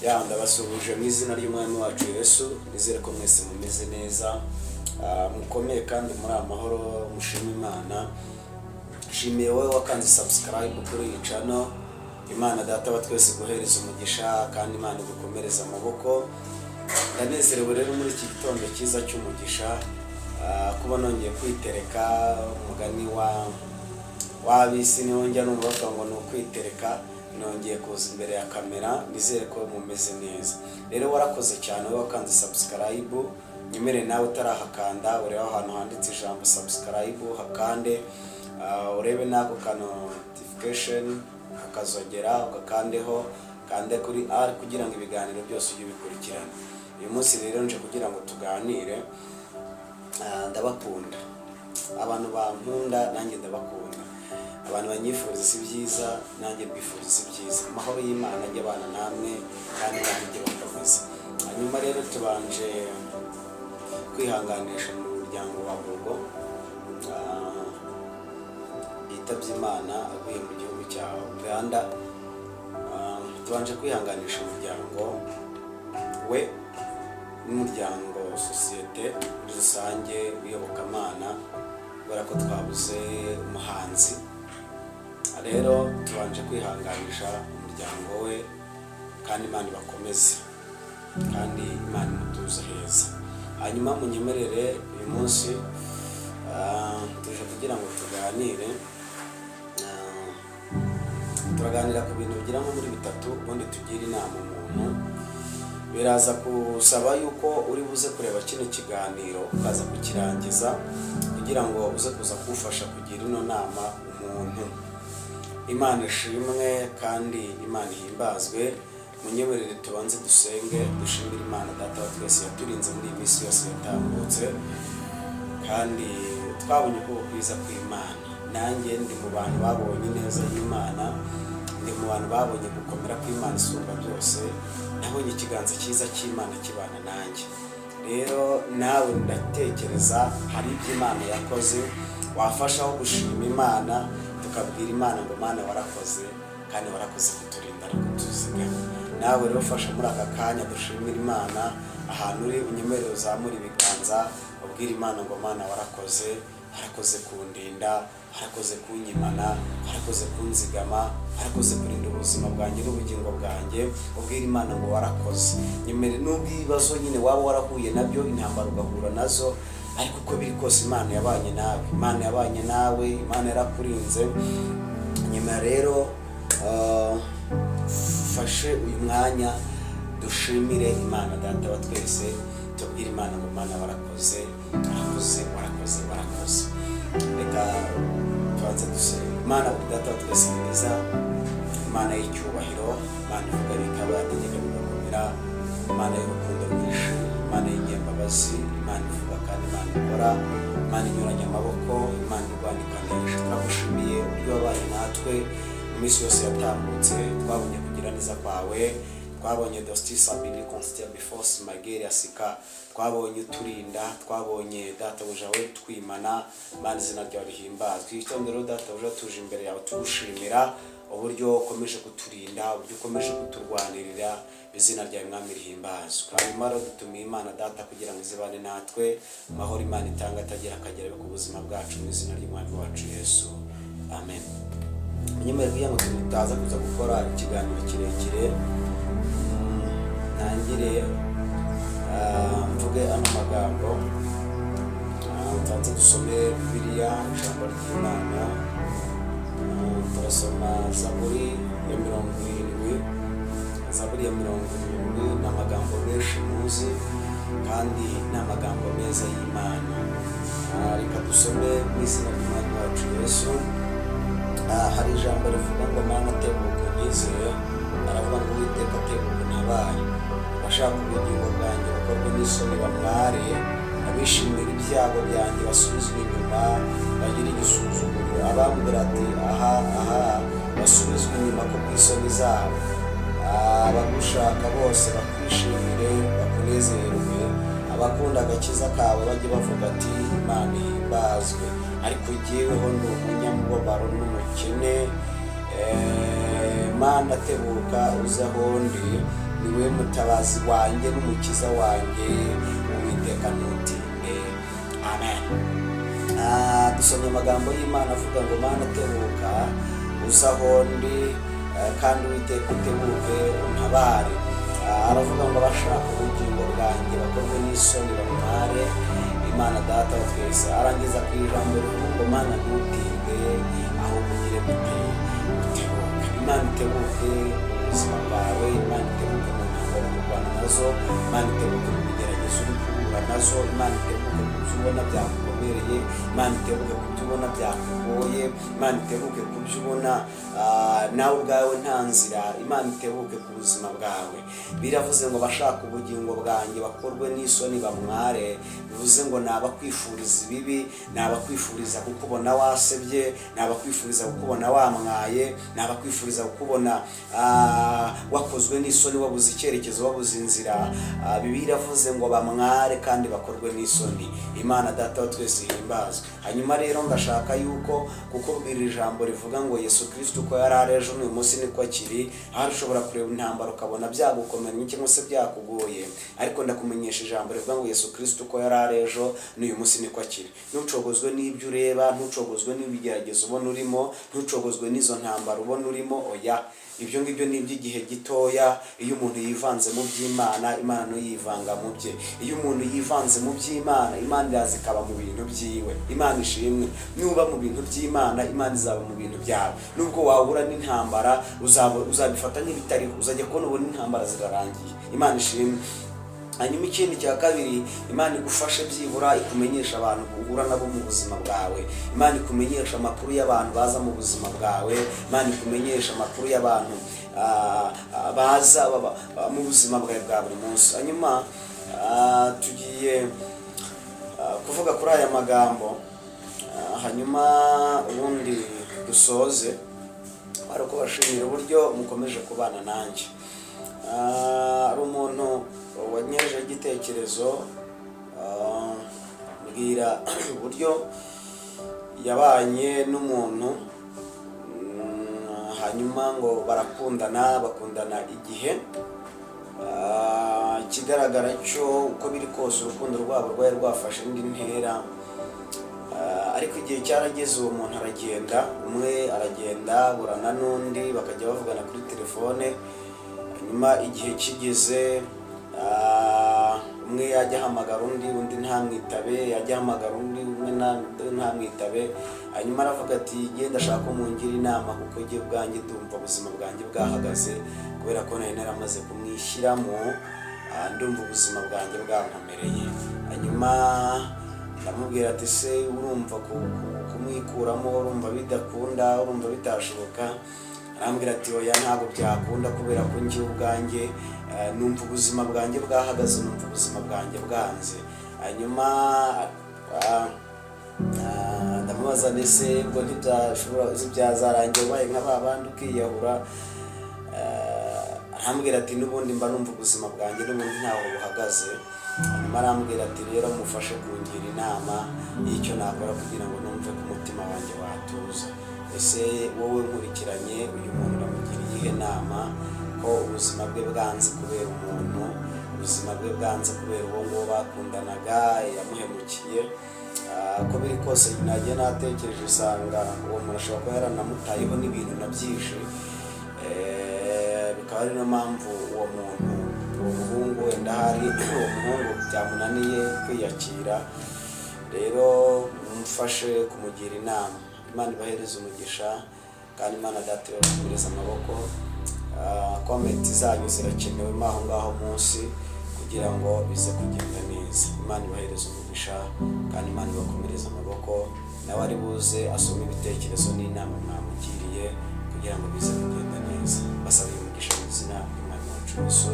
Ya, ndabasuhuje mu izina ry'Umwami wacu Yesu. Nizere ko mwese mumeze neza, mukomeye kandi muri amahoro. Mushima Imana. Nshimiye wowe wakanze subscribe kuri iyi channel. Imana Data wa twese guhereza umugisha kandi Imana igukomereza amaboko. Ndanezerewe rero muri iki gitondo cyiza cy'umugisha, kuba nongeye kwitereka. Umugani wa w'ab'isi niwo njya numva bavuga ngo ni ukwitereka. Nongeye kuza imbere ya kamera, nizere ko mumeze neza. Rero warakoze cyane wowe wakanze subscribe. Nyemere nawe utarahakanda, urebe ahantu handitse ijambo "subscribe", hakande, urebe n'ako ka notification akazogera ugakandeho, kande kuri R kugira ngo ibiganiro byose ujye ubikurikirana. Uyu munsi rero nje kugira ngo tuganire. Ndabakunda abantu bankunda, nanjye ndabakunda. Abantu banyifuriza si byiza, nanjye mbifuriza ibyiza. Amahoro y'Imana ajye abana namwe kandi Imana ijye bakomeza. Hanyuma rero tubanje kwihanganisha mu muryango wa Gogo, yitabye Imana aguye mu gihugu cya Uganda. Tubanje kwihanganisha umuryango we n'umuryango, sosiyete muri rusange w'iyobokamana, kubera ko twabuze umuhanzi. Rero tubanje kwihanganisha umuryango we kandi Imana ibakomeze kandi Imana imutuze heza. Hanyuma munyemerere uyu munsi, tuje kugira ngo tuganire. Turaganira ku bintu bigera nko muri bitatu, ubundi tugire inama umuntu. Biraza gusaba yuko uri buze kureba kino kiganiro ukaza kukirangiza kugira ngo uze kuza kuwufasha kugira ino nama umuntu. Imana ishimwe kandi Imana ihimbazwe. Munyemerere tubanze dusenge, dushimire Imana Data wa twese yaturinze muri iyi minsi yose yatambutse, kandi twabonye ukuboko kwiza kw'Imana. Nanjye ndi mu bantu babonye ineza y'Imana, ndi mu bantu babonye gukomera kw'Imana isumba byose. Nabonye ikiganza cyiza cy'Imana kibana nanjye. Rero nawe ndatekereza hari ibyo Imana yakoze wafashaho gushima Imana, tukabwira Imana ngo: "Mana, warakoze kandi warakoze kuturinda no kutuzigama." Nawe rero ufasha muri aka kanya dushimira Imana. Ahantu uri, unyemerere uzamure ibiganza, ubwire Imana ngo: "Mana, warakoze, warakoze kundinda, warakoze kunyimana, warakoze kunzigama, warakoze kurinda ubuzima bwanjye n'ubugingo bwanjye." Ubwire Imana ngo warakoze. Nyemere nubwo ibibazo nyine waba warahuye nabyo, intambara ugahura nazo, ariko uko biri kose Imana yabanye nawe, Imana yabanye nawe, Imana yarakurinze. Nyuma rero, fashe uyu mwanya dushimire Imana Data wa twese, tubwire Imana ngo: "Mana, warakoze, warakoze, warakoze, warakoze." Reka tubanze dusenga. Imana Data wa twese mwiza, Imana y'icyubahiro, Imana ivuga bikaba, yategeka bigakomera, Imana y'urukundo rwinshi, Imana y'inyembabazi, Imana ivuga kandi Imana ikora, Imana inyuranye amaboko, Imana irwana ikanesha, turagushimiye uburyo wabaye natwe mu minsi yose yatambutse. Twabonye kugira neza kwawe, twabonye dostisa bili consitia bifos mageri asika, twabonye uturinda, twabonye databuja we twimana. Imana, izina ryawe rihimbazwe. Igitondo rero, databuja, tuje imbere yawe tugushimira uburyo ukomeje kuturinda, uburyo ukomeje kuturwanirira. Izina ryawe, Mwami, rihimbazwe. Hanyuma rero dutumiye Imana Data kugira ngo izibane natwe. Amahoro Imana itanga atagira akagera ku buzima bwacu, mu izina ry'Umwami wacu Yesu, amen. Nyuma kugira ngo tutaza kuza gukora ikiganiro kirekire, ntangire mvuge ano magambo. Tubanze dusome Bibiliya, ijambo ry'Imana. Turasoma Zaburi ya 70. Zaburi ya 70 ni amagambo menshi muzi kandi ni amagambo meza y'Imana. Reka dusome mu izina ry'Umwami wacu Yesu. Hari ijambo rivuga ngo: "Mana, tebuka unyizere." Aravuga ngo: "Uwiteka, tebuka untabare. Abashaka ubugingo bwanjye bakorwe n'isoni bamware, abishimira ibyago byanjye basubizwe inyuma bagire igisuzuguriro. Abambwira ati: 'Aha, aha,' basubizwe inyuma ku bw'isoni zabo. Abagushaka bose bakwishimire bakunezerwe, abakunda agakiza kawe bajye bavuga ati: 'Imana ihimbazwe.' Ariko jyeweho ndi umunyamubabaro n'umukene. Mana, tebuka uze aho ndi." Mu Niwe mutabazi wanjye n'umukiza wanjye. Uwiteka, ntutinde. Amen. Dusomye amagambo y'Imana avuga ngo: "Mana, tebuka uze aho ndi, kandi Uwiteka, utebuke untabare." Aravuga ngo: "Abashaka ubugingo bwanjye bakorwe n'isoni, bamware." Imana Data wa twese arangiza ku ijambo rivuga ngo: "Mana, ntutinde, ahubwo ugire gute? Utebuke." Imana itebuke mu buzima bwawe, Imana itebuke mu ntambara uri kurwana nazo, Imana itebuke mu bigeragezo uri guhura nazo, Imana itebuke ku byo ubona byakukomereye, Imana itebuke ku byo ubona byakugoye, Imana itebuke ku byo ubona nawe ubwawe nta nzira. Imana itebuke ku buzima bwawe. Biravuze ngo: "Abashaka ubugingo bwanjye bakorwe n'isoni, bamware." Bivuze ngo ni abakwifuriza ibibi, ni abakwifuriza kukubona wasebye, ni abakwifuriza kukubona wamwaye, ni abakwifuriza kukubona wakozwe n'isoni, wabuze icyerekezo, wabuze inzira. Bibiliya iravuze ngo bamware kandi bakorwe n'isoni. Imana Data wa twese ihimbazwe. Hanyuma rero ndashaka yuko kukubwira ijambo rivuga ngo Yesu Kirisito uko yari ari ejo, n'uyu munsi niko akiri. Ahari ushobora kureba intambara ukabona byagukomeranye cyangwa se byakugoye, ariko ndakumenyesha ijambo rivuga ngo Yesu Kirisito uko yari ari ejo, n'uyu munsi niko akiri. Ntucogozwe n'ibyo ureba, ntucogozwe n'ibigeragezo ubona urimo, ntucogozwe n'izo ntambara ubona urimo. Oya, ibyo ngibyo ni iby'igihe gitoya. Iyo umuntu yivanze mu by'Imana, Imana nayo yivanga mu bye. Iyo umuntu yivanze mu by'Imana, Imana iraza ikaba mu bintu byiwe. Imana ishimwe. Nuba mu bintu by'Imana, Imana izaba mu bintu byawe. Nubwo wahura n'intambara, uzabifata nk'ibitariho, uzajya kubona ubona intambara zirarangiye. Imana ishimwe. Hanyuma ikindi cya kabiri, Imana igufashe byibura ikumenyesha abantu uhura nabo mu buzima bwawe. Imana ikumenyesha amakuru y'abantu baza mu buzima bwawe. Imana ikumenyesha amakuru y'abantu baza mu buzima bwawe bwa buri munsi. Hanyuma tugiye kuvuga kuri aya magambo, hanyuma ubundi dusoze. Ari kubashimira uburyo mukomeje kubana nanjye. Hari umuntu wanyerejeho igitekerezo, mbwira uburyo yabanye n'umuntu, hanyuma ngo barakundana, bakundana igihe. Ikigaragara cyo, uko biri kose, urukundo rwabo rwari rwafashe indi ntera. Ariko igihe cyarageze, uwo muntu aragenda, umwe aragenda burana n'undi, bakajya bavugana kuri telefone. Hanyuma igihe kigeze, umwe yajya ahamagara undi, undi ntamwitabe, yajya ahamagara undi, umwe ntamwitabe. Hanyuma aravuga ati: "Genda, ashaka ko mungira inama, kuko njye ubwanjye ndumva ubuzima bwanjye bwahagaze, kubera ko nari naramaze kumwishyiramo. Ndumva ubuzima bwanjye bwankomereye." Hanyuma ndamubwira ati: "Se urumva kumwikuramo urumva bidakunda, urumva bitashoboka?" Arambwira ati: "Oya, ntabwo byakunda, kubera ko njye ubwanjye numva ubuzima bwanjye bwahagaze, numva ubuzima bwanjye bwanze." Hanyuma ndamubaza: "Ndetse ubwo ntibyashobora, byazarangira ubaye nka ba bandi ukiyahura?" Arambwira ati: "N'ubundi mba numva ubuzima bwanjye n'ubundi ntaho buhagaze." Hanyuma arambwira ati: "Rero mufashe kungira inama y'icyo nakora kugira ngo numve ko umutima wanjye watuza." Ese wowe nkurikiranye, uyu muntu uramugira iyihe nama, ko ubuzima bwe bwanze kubera umuntu, ubuzima bwe bwanze kubera uwo nguwo bakundanaga yamuhemukiye? Uko biri kose, nagiye natekereje usanga uwo muntu ashobora kuba yaranamutayeho n'ibintu na byinshi. Bikaba ari niyo mpamvu uwo muntu, uwo muhungu, wenda hari uwo muhungu byamunaniye kwiyakira. Rero mufashe kumugira inama. Imana ibahereze umugisha, kandi Imana Data ibakomereze amaboko. Comment zanyu zirakenewe mo aho ngaho munsi kugira ngo bize kugenda neza. Imana ibahereze umugisha, kandi Imana ibakomereze amaboko. Nawe ari buze asome ibitekerezo n'inama mwamugiriye kugira ngo bize kugenda neza. Basabiye umugisha mu izina ry'Umwami wacu Yesu.